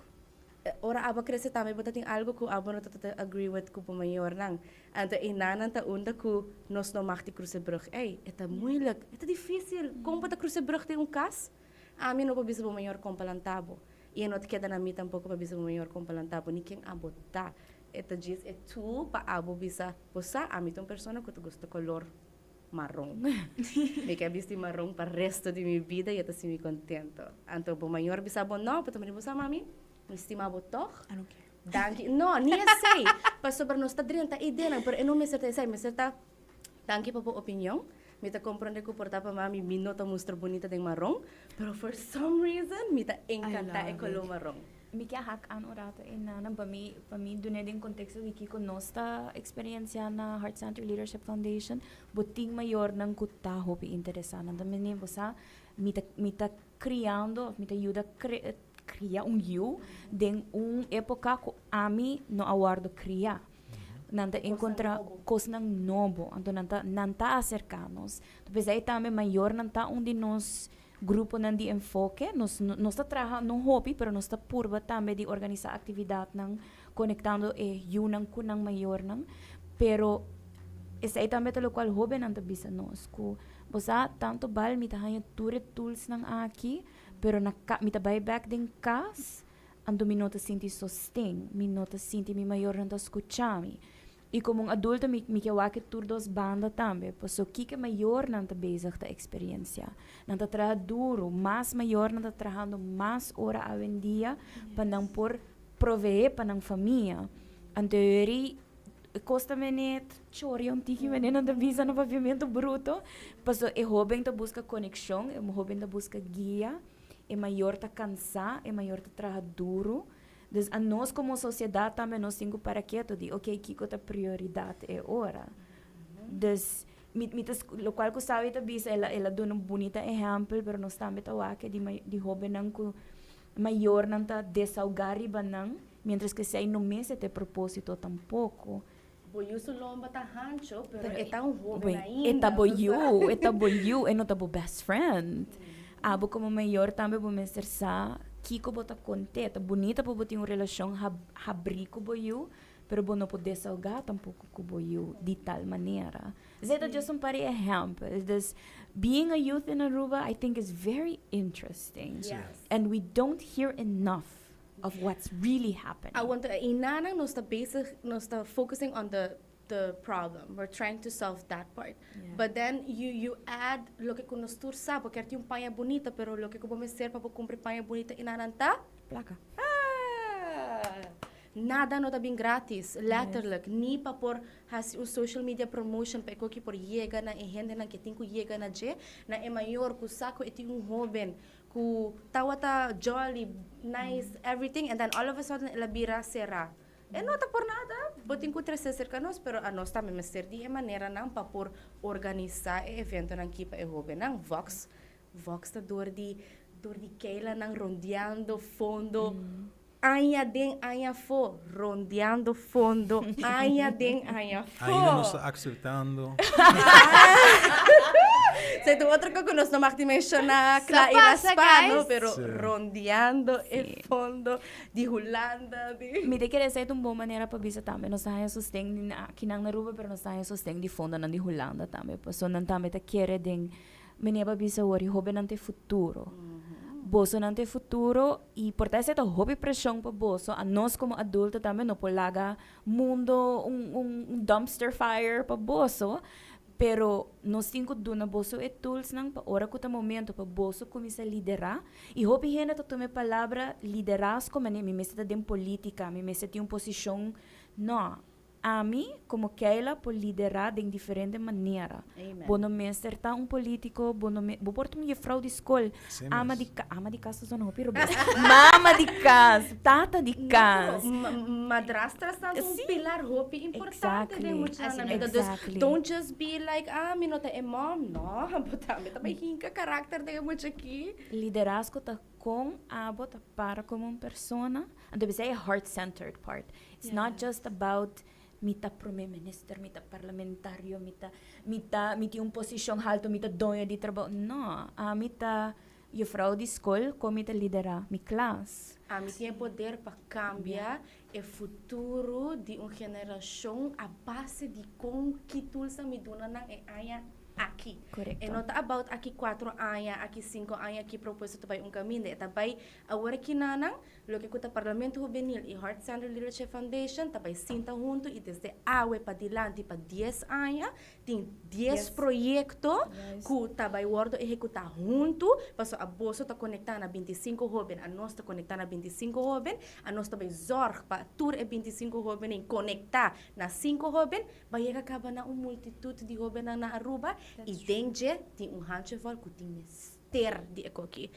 ora abo crece tambe bo ta tin algo cu abo no ta agree with cu bo mayornan. Anto einan ta unda cu nos no mag di cruza brug. Ey, e ta moeilijk, e ta dificil. Con bo ta cruza brug den un cas? Ami no por bisa bo mayor con pa lanta bo. Y no ta keda na mi tampoco pa bisa bo mayor con pa lanta bo. Ni ken abo ta. E ta djis e tool pa abo bisa, bo sa, ami ta un persona cu ta gusta color maron. Mi kier bisti maron pa resto di mi bida y ta sinti mi contento. Anto bo mayor bisa bo no, pero bo sa mami, mi stima bo toch. I don't care. Danki. No, ni esey. Pasobra nos ta drenta idea, pero e no mester ta esey, mester ta danki pa bo opinion. Mi ta comprende cu por ta pa mami mi no ta mustra bunita den maron, pero for some reason mi ta encanta e color maron. Mi kier haak aan un rato einan pa mi duna den contexto di kico nos ta experiencia na Heart Center Leadership Foundation, bo tin mayornan cu ta hopi interesa. Nan ta mene, bo sa, mi ta criando, of mi ta yuda cria un yiu den un epoca cu ami no a wordo cria. Nan ta encontra cosnan nobo, anto nan ta acerca nos. Entonces ey tambe mayornan ta un di nos gruponan di enfoke, nos ta traha no hopi, pero nos ta purba tambe di organisa actividadnan conectando e yiunan cu nan mayornan, pero esey tambe ta locual hobennan ta bisa nos cu bo sa tanto bal mi ta haña tur e toolsnan aki, pero na ka, mi ta bay back den cas, anto mi no ta sinti sosten, mi no ta sinti mi mayornan ta scucha mi. Y como un adulto mi kier wak tur dos banda tambe, paso kico mayornan ta bezig ta experiencia. Nan ta traha duro, mas mayornan ta trahando mas ora awendia pa nan por provee pa nan famia. Anto yori costa me net chori un tiki mene nan ta bisa na papiamento bruto, paso e hoben ta busca conexion, e hoben ta busca guia, e mayor ta cansa, e mayor ta traha duro. Dus a nos como sociedad tambe nos tin cu para keto di, ok, kico ta prioridad e ora. Dus mi ta, locual cu Sabi ta bisa, el a duna un bunita ehempel, pero nos tambe ta wak di hobennan cu mayornan ta desahoga riba nan, mientras cu esey no mester ta e proposito tampoco. Bo yiu su lomba ta hancho, pero e ta un hoben ainda. E ta bo yiu, e ta bo yiu, e no ta bo best friend. Abo como mayor tambe bo mester sa kico bo ta conte. Ta bunita pa bo tin un relacion habri cu bo yiu, pero bo no por desahoga tampoco cu bo yiu di tal manera. Esey ta just un par di ehempel. Dus being a youth in Aruba, I think, is very interesting. And we don't hear enough of what's really happening. I want to, einan nos ta basic, nos ta focusing on the problem. We're trying to solve that part. But then you add loke cu nos tur sa, pasobra tin un paña bunita, pero loke cu bo mester pa cumpra paña bunita einan ta Placa. Ah, nada no ta bin gratis, letterlijk. Ni pa por haci un social media promotion pa cu por yega na e hendenan cu tin cu yega na dje, na e mayor cu sa cu e tin un hoben cu tawata jolly, nice, everything, and then all of a sudden el a bira sera. E no ta por nada, bo tin cu trece cerca nos, pero anos tambe mester di e maneranan pa por organisa e eventonan aki pa e hobennan. Vox ta door di Keila nan rondeando fondo. Aña den aña fo, rondeando fondo, aña den aña fo. Ainda nos ta aceptando. Esey ta otro cosa cu nos no mag di menciona cla y raspa, no? Pero rondeando e fondo di Hulanda, di. Mi ta kere esey ta un bon manera pa bisa tambe nos ta haña sosten di akinan na Aruba, pero nos ta haña sosten di fondonan di Hulanda tambe. Pasobra nan tambe ta kere den Meneer pa bisa awor, e hobennan ta e futuro. Bosonan ta e futuro y por ta esei ta hopi presion pa boso. A nos como adulto tambe no por laga mundo un un dumpster fire pa boso, pero nos tin cu duna boso e toolsnan pa ora cu ta momento pa boso cuminsa lidera. Y hopi hende ta tuma e palabra liderazgo manera mi mester ta den politica, mi mester tin un posicion. No. Ami, komo Keila, por liderá den diferente manera. Bo no mester ta un polítiko, bo no me, bo por ta un jefrou di skol, ama di ka, ama di kas ta sona hopi robes, mama di kas, tata di kas. No, pero madrastras ta un pilar hopi importante den muchanan. Dus don't just be like, ah, mi no ta e mom. No, bo tambe ta bai hinka karakter den e mucha aki. Liderazgo ta kon abo ta para komo un persona, anto bisa e heart-centered part. It's not just about mi ta prome minister, mi ta parlamentario, mi ta, mi ta, mi tin un posicion halto, mi ta doño di trabou. No, ami ta juffrouw di scol con mi ta lidera mi klas. Ami tin e poder pa cambia e futuro di un generacion a base di con ki tools mi duna nan e aña aki. Correcto. E no ta about aki cuatro aña, aki cinco aña, ki propuesta ta bay un caminda. E ta bay awor aki nanan. Loke ku ta Parlamento Hubenil i Heart Center Leadership Foundation ta bai sinta huntu i desde awe padilanti pa dies aña tin dies proyekto ku ta bai wòrdu ehekutá huntu pasobra aboso ta konektá na bintisinko hóben, anos ta konektá na bintisinko hóben, anos ta bai zòrg pa tur e bintisinko hóbennan konektá na sinku hóben bai yega kaba na un multitut di hóbennan na Aruba i den dje tin un handjevol ku tin mester di e koki.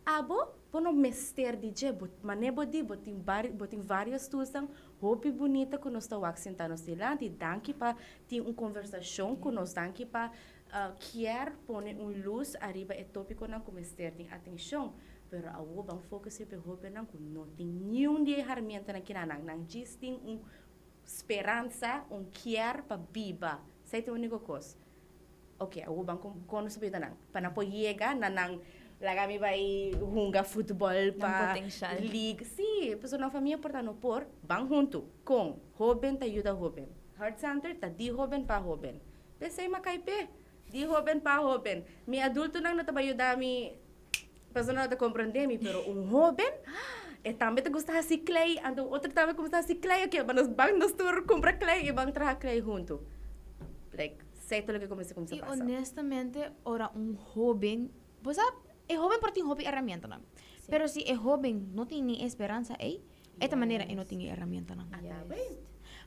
Abo Bo no mester di dje, bo manera bo di, bo tin bari, bo tin varios toolsnan hopi bunita ku nos ta wak sinta nos dilanti. Danki pa tin un konversashon ku nos, danki pa kier pone un lus ariba e topikonan ku mester tin atenshon. Pero awor ban focus riba e hobennan ku no tin niun di e herramientanan kina nan, nan djis tin un speransa, un kier pa biba. Esei ta e uniko kos. Ok, awor ban con con nos ta por yuda nan? Pa nan por yega na nan laga mi bai hunga futbol Nan pa potencial. league. Sí, pasobra nan famia por ta no por. Ban huntu. Con? Hoben ta yuda hoben. Heart Center ta di hoben pa hoben. P'esei m'a kai p'e. Di hoben pa hoben. Mi adultonan no ta bai yuda mi pasobra nan no ta comprende mi, pero un hoben, e tambe ta gusta haci klei, anto un otro tambe cuminsa haci klei. Ok, ban nos ban nos tur cumpra klei y ban traha klei huntu. Like. Sei tur loke cuminsa cuminsa Y pasa. honestamente ora un hoben, bo sa e hoben por tin hopi herramientanan, pero si e hoben no tin ni e speransa ey, e ta manera e no tin e herramientanan.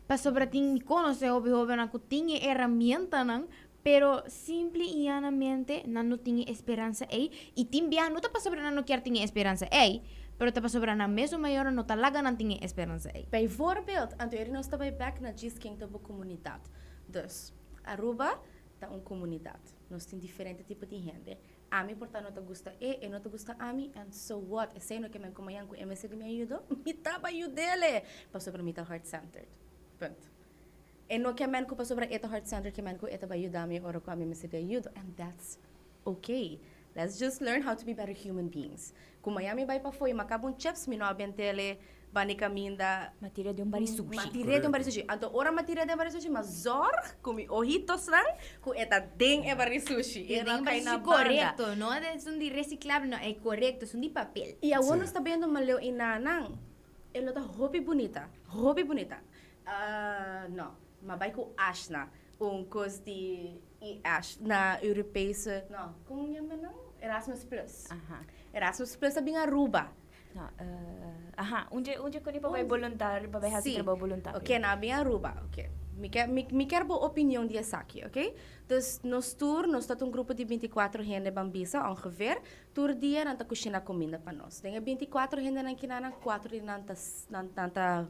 Pasobra tin, mi conoce hopi hobennan cu tin e herramientanan, pero simple y llanamente nan no tin e speransa ey, y tin biaha no ta pasobra nan no kier tin e speransa ey, pero ta pasobra nan mesun mayornan no ta laga nan tin e speransa ey. Bijvoorbeeld, anto eri nos ta bay bek na djis ken ta bo comunidad. Dus, Aruba ta un comunidad. Nos tin diferente tipo di hende. Ami por ta no ta gusta e, e no ta gusta ami, and so what? Esey no ke men como yan cu e mester di mi ayudo, mi ta bay yudele! Pasobra mi ta heart-centered. Punt. E no ke men cu pasobra e ta heart-centered ke men cu e ta bay yuda mi ora cu ami mester di ayudo, and that's okay. Let's just learn how to be better human beings. Ku maña mi bai pafó i mi a kaba un chips, mi no a bentele bani kaminda. Ma tira den un bari sushi. Ma tira den un bari sushi. Anto ora mi a tira den bari sushi, mi a zòrg ku mi ojitosnan ku e ta den e bari sushi. E no a kai na banda. Korekto, no esun di resiklabel, no, e korekto, esun di papel. I awor nos ta bendo Maleu i Nanan, e lo ta hopi bunita, hopi bunita. No, mi a bai ku Ashna, un kos di. I ash na Europese, no, kon yama nan? Erasmus Plus. Aha. Erasmus Plus a bin Aruba. No, eh, aha, un dje, un dje kon pa bai boluntario, pa bai hasi trabou boluntario. Ok, nan a bin Aruba, ok. Mi ke, mi, mi kier bo opinion di esaki, ok? Dus nos tur, nos ta un grupo di bintikuatro hende ban bisa ongeveer, tur dia nan ta kushina kuminda pa nos. Den e bintikuatro hendenan kina nan, kuatro di nan ta, nan, nan ta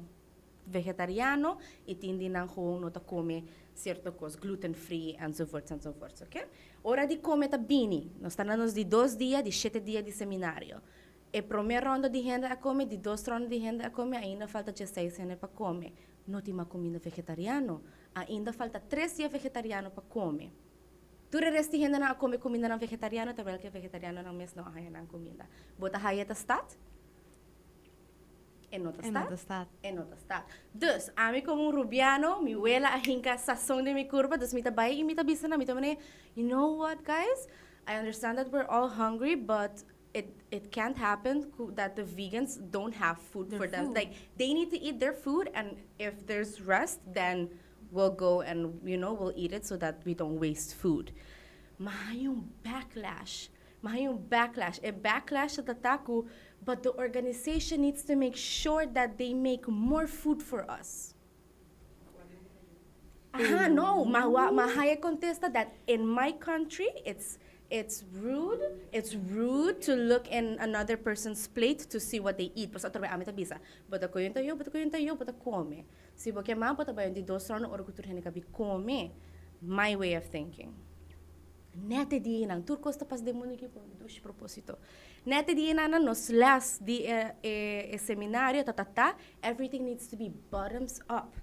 vegetariano y tin di nan gewoon no ta come cierto cos, gluten free enzovoorts enzovoorts, ok. Ora di come ta bini, nos ta na nos di dos dia di shete dia di seminario. E prome ronda di hende a come, di dos ronda di hende a come, ainda falta 16 hende pa come. No tin mas cuminda vegetariano. Ainda falta 3 dia vegetariano pa come. Tur e resto di hendenan a come cumindanan vegetariano, terwijl cu e vegetarianonan mes no a haya nan cuminda. Bo ta haya ta stad? E no ta E no stad? ta stad. E no ta stad. Dus, ami como un Rubiano, mi wela a hinca sazon den mi curpa, dus mi ta bay y mi ta bisa nan, mi ta mane, "You know what, guys? I understand that we're all hungry, but it can't happen that the vegans don't have food Their for them. food. Like, they need to eat their food, and if there's rest, then we'll go and we'll eat it so that we don't waste food." M'a haya un backlash. M'a haya un backlash. E backlash ta ta cu, "But the organization needs to make sure that they make more food for us." Aha, no, m'a haya contesta that in my country it's rude to look in another person's plate to see what they eat. Pues atrobe ami ta bisa, bo ta coy un tayo, bo ta coy un tayo, bo ta come. Si bo ke mas, bo ta bay un di dos ronda ora cu tur hende cabi come. My way of thinking. Net e dia nan, tur cos ta pasa den mundo aki pa un dushi proposito. Net e dia nan, nos les di e seminario ta ta, everything needs to be bottoms up.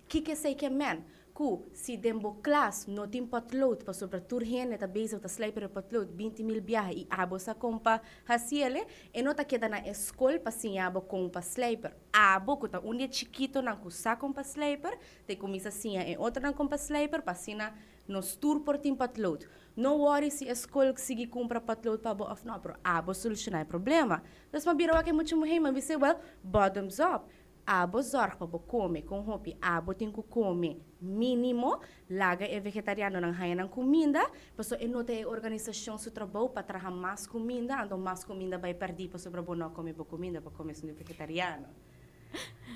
Kico esey ke men? Cu si den bo klas no tin potlood, pasobra tur hende ta bezig ta slijper e potlood 20 mil biaha y abo sa con pa haciele, e no ta keda na school pa siña bo con pa slijper. Abo, cu ta un dia chikito nan cu sa con pa slijper, te cuminsa siña e otro nan con pa slijper, pa asina nos tur por tin potlood. No worry si e school sigui cumpra potlood pa bo of no, pero abo soluciona e problema. Dus m'a bira wak e mucha muhe, m'a bisa, "Well, bottoms up. Abo zorg pa bo come con hopi abo tin cu come minimo, laga e vegetariano nan haya nan cuminda, paso e no ta e organisacion su trabou pa traha mas cuminda, anto mas cuminda bay perdi pasobra bo no come bo cuminda, bo come esun di vegetariano."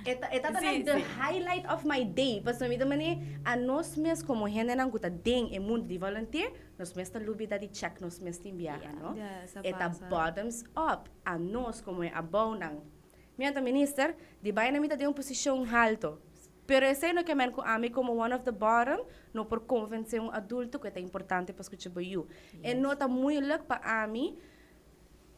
E ta like the highlight of my day. Paso mi ta mane, a nos mes como hendenan cu ta den e mundo di volunteer, nos mes ta lubida di check nos mes tin biaha, no? Yes, a E ta pasa. bottoms up. A nos como e abou nan. Mi anta minister, di bay na mi ta den un posicion halto. Pero esey no ke men cu ami como one of the bottom no por convence un adulto cu ta importante pa scucha bo yiu. E no ta moeilijk pa ami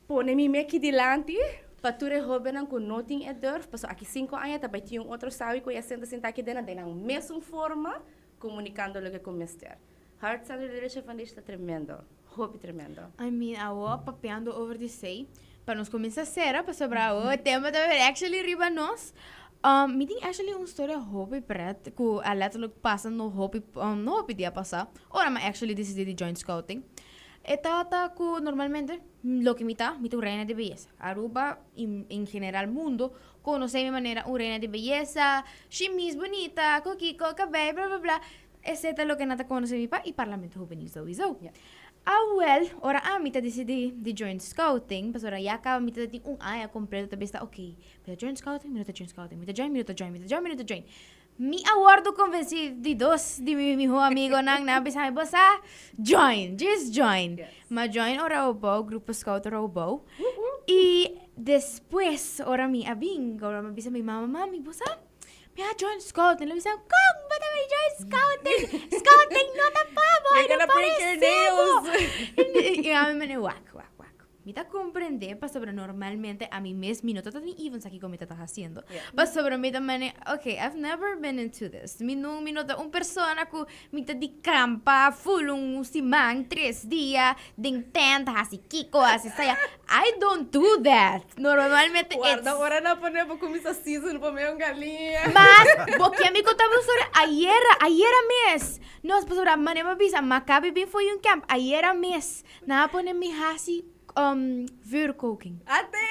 pone mi meki dilanti pa tur e hobennan cu no tin e durf, paso aki 5 aña ta bay tin un otro sawi cu ya senta sinta aki den den nan mesun forma comunicando loke cu mester. Heart Center Leadership Foundation ta tremendo. Hopi tremendo. I mean, awo papiando over di esey, pa nos cuminsa cera, pasobra awo tema ta actually riba nos. Mi tin actually un historia hopi pret cu a letterlijk pasa no hopi no hopi dia pasa. Ora mi actually decidi di join scouting. E tata cu normalmente loke mi ta un reina di beyesa. Aruba in general mundo conoce mi manera un reina di beyesa, shimis bonita, coquico, cabello, bla bla bla. Esey ta loke nan ta conoce mi pa y Parlamento Juvenil sowieso. Ah wel, ora ami ta decidi di join scouting, pasobra ya caba mi ta tin un aña completo ta bisa, ok, mi ta join scouting, mi no ta join scouting, mi ta join, mi no ta join, mi ta join, mi no ta join. Mi a wordo convenci di dos di mi miho amigonan, nan a bisa mi, "Bo sa, join, just join." M'a join ora Obou, grupo scout ora Obou. Y despues, ora mi a bin, ora mi a bisa mi mama, "Mami, bo sa, mi a join scouting." El a bisa, "Con bo ta bay join scouting? Scouting no ta pa bo, You're no gonna break your parece bo." nails. Y ami mane, "Wak, wak, wak. Mi ta comprende, pasobra normalmente ami mes mi no ta ni even sa kico mi ta haciendo." Pasobra mi ta mane, okay, I've never been into this. Mi no ta un persona cu mi ta di campa full un siman, 3 dia, den tent, hasi kiko, hasi saya. I don't do that. Normalmente Guarda, it's ora nan pone pa cuminsa season pa mi un galiña. Mas, bo ke mi contaba un storia ayera, ayera mes. Nos pasobra mane m'a bisa, m'a cabi bin for un camp, ayera mes. Nan a pone mi hasi vuurkoking. Ate!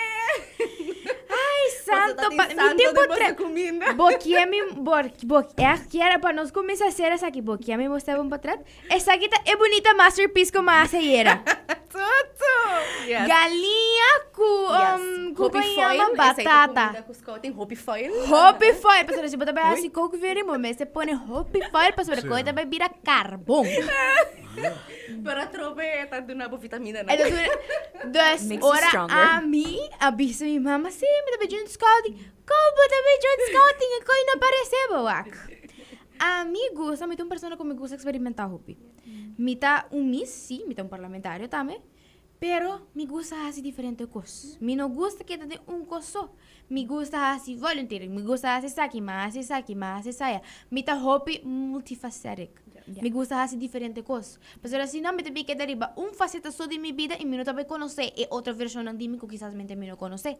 Ai, santo, pa, mi santo tin de potre. boso cuminda. Bo ke mi, bo echt kier pa nos cuminsa hacer esaki, bo ke mi mostra un portret? Esaki ta e bonita masterpiece cu m'a haci ayera. Tutu! Yes. Galiña cu Hopi con foil, yama esey ta batata. cuminda cu scouting, hopi foil. Hopi foil, pasobra si bo ta bay haci kook vuur, bo mester pone hopi foil pasobra Sí. koe ta bay bira carbon. Pero atrobe ta duna bo vitamina, no? Entonces, dus Makes you ora stronger. ami a bisa mi mama, "Si, mi ta bay join scouting." "Con bo ta bay join scouting? E coi no parece bo, wak." Ami gusta, mi ta un persona cu mi gusta experimenta hopi. Mi ta un miss, si, mi ta un parlamentario tambe. Pero mi gusta hasi diferente kos. Mi no gusta keda den un kos so. Mi gusta hasi volunteering, mi gusta hasi esaki, mi a hasi esaki, mi a hasi esaya. Mi ta hopi multifacetic. Mi gusta hasi diferente kos. Pasobra si no mi ta bin keda riba un faceta so di mi bida y mi no ta bay conoce e otro versionnan di mi cu kisasmente mi no conoce.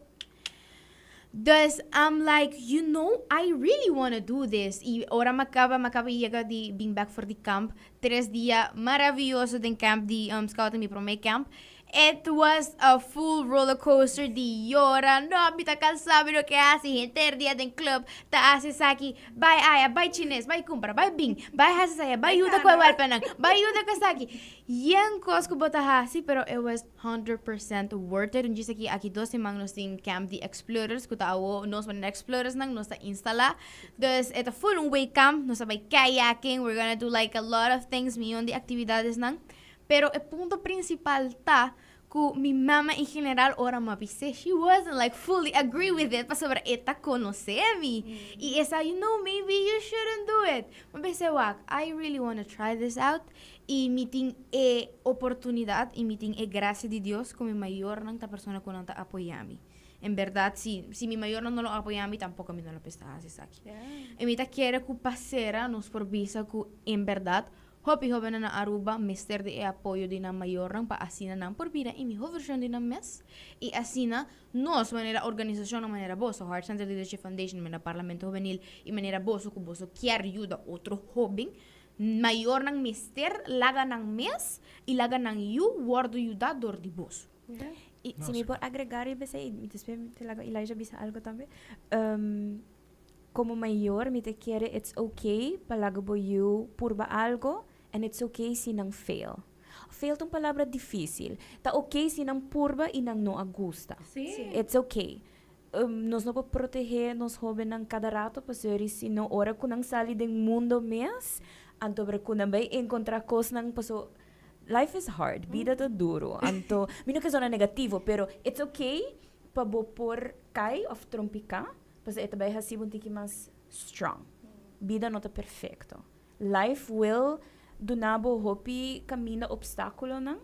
Dus I'm like, you know, I really wanna do this. Y ora mi a caba, mi a caba yega di bin back for di camp. Tres dia maravilloso den camp di um, scouting, mi prome camp. It was a full roller coaster di yora. No, mi ta cansa, mi no ke hasi. Henter dia den club ta hasi esaki. Bai aya, bai chines, bai cumpra, bai bin, bai hasi esaya, bai yuda cu e welpenan, bai yuda cu esaki. Yen cos cu bo ta hasi, pero it was 100% worth it. Un djis aki, aki dos siman nos tin camp di Explorers, cu ta awo nos manera Explorers nan nos ta instala. Dus e ta full un week camp, nos ta bai kayaking, we're gonna do like a lot of things, miyon di actividades nan. Pero e punto principal ta cu mi mama en general ora mi a bis'é she wasn't like fully agree with it pasobra e ta conoce mi y e sa you know maybe you shouldn't do it. Mi a bis'é wak I really wanna try this out y mi tin e oportunidad y mi tin e gracia di Dios cu mi mayornan ta persona cu nan ta apoya mi. En berdad si si mi mayornan no lo apoya mi tampoco mi no lo pesta haci esaki. Y mi ta kere cu pasera nos por bisa cu en berdad Hopi hobennan na Aruba mester di e apoyo di nan mayornan pa asina nan por bira e miho version di nan mes y asina nos manera organisacionnan manera boso, Heart Center Leadership Foundation, manera Parlamento Hubenil y manera boso cu boso kier yuda otro hoben, mayornan mester laga nan mes y laga nan yu wordo yuda door di boso. Y si mi por agrega riba esey, y despues mi ta laga Elijah bisa algo tambe. Como mayor mi ta kere it's ok pa laga bo yu purba algo and it's ok si nan fail. Fail ta un palabra dificil. Ta ok si nan purba y nan no a gusta. It's ok. Nos no por protege nos hobennan cada rato pasobra si no ora cu nan sali den mundo mes anto cu nan bay encontra cosnan paso life is hard, bida ta duro. Anto mi no ke sona negativo pero it's ok pa bo por cay of trompica. Pasobra e ta bai hasi bo un tiki mas strong. Bida no ta perfecto. Life will duna bo hopi caminda obstaculonan,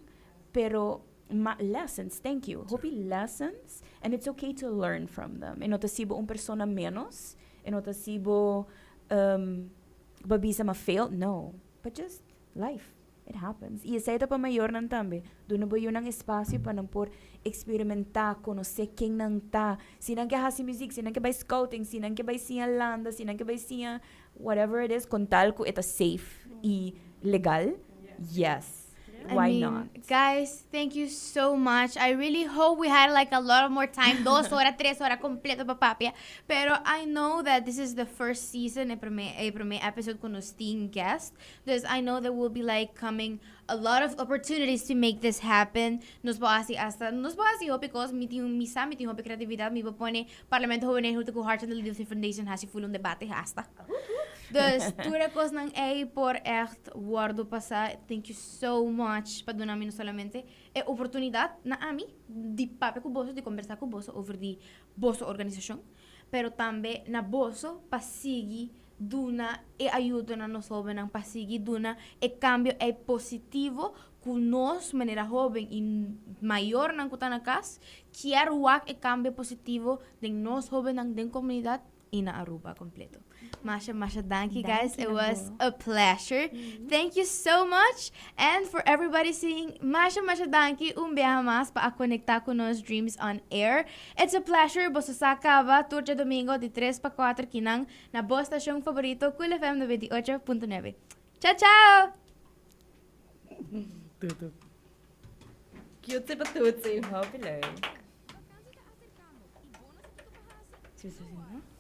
pero ma lessons, thank you. Hopi lessons and it's okay to learn from them. E no ta hasi bo un persona menos, e no ta hasi bo bo a bisa m'a fail, no. But just life. It happens. Y esey ta pa mayornan tambe. Duna bo yunan espacio pa nan por experimenta, conoce ken nan ta. Si nan ke haci muziek, si nan ke bay scouting, si nan ke bay siña landa, si nan ke bay siña whatever it is, con tal cu e ta safe y legal, yes. I Why mean, not? Guys, thank you so much. I really hope we had like a lot of more time, dos ora, tres ora completo pa papia. Pero I know that this is the first season, e prome episode cu nos tin guest. Dus I know there will be like coming a lot of opportunities to make this happen. Nos por hasi hasta, nos por hasi hopi cos, mi tin, mi sa mi tin hopi creatividad, mi por pone Parlamento Hubenil hunto cu Hearts and the Leadership Foundation hasi full un debate hasta. Dus tur e cosnan ey por echt wordo pasa. Thank you so much pa duna mi no solamente e oportunidad na ami di papia cu boso, di conversa cu boso over di boso organisacion, pero tambe na boso pa sigui duna e ayudo na nos hobennan pa sigui duna e cambio ei positivo cu nos manera hoben y mayornan cu ta na cas kier wak e cambio positivo den nos hobennan den comunidad y na Aruba completo. Masha masha danki guys, it was a pleasure. Thank you so much and for everybody seeing masha masha danki un biaha mas pa a conecta cu nos Dreams on Air. It's a pleasure, boso sa caba tur djadomingo di tres pa cuatro kinan Na bo stacion favorito Cool FM 98.9. Ciao ciao! Tutu. Cutesy patootsy. Hopi leuk. Sí, sí, sí, no?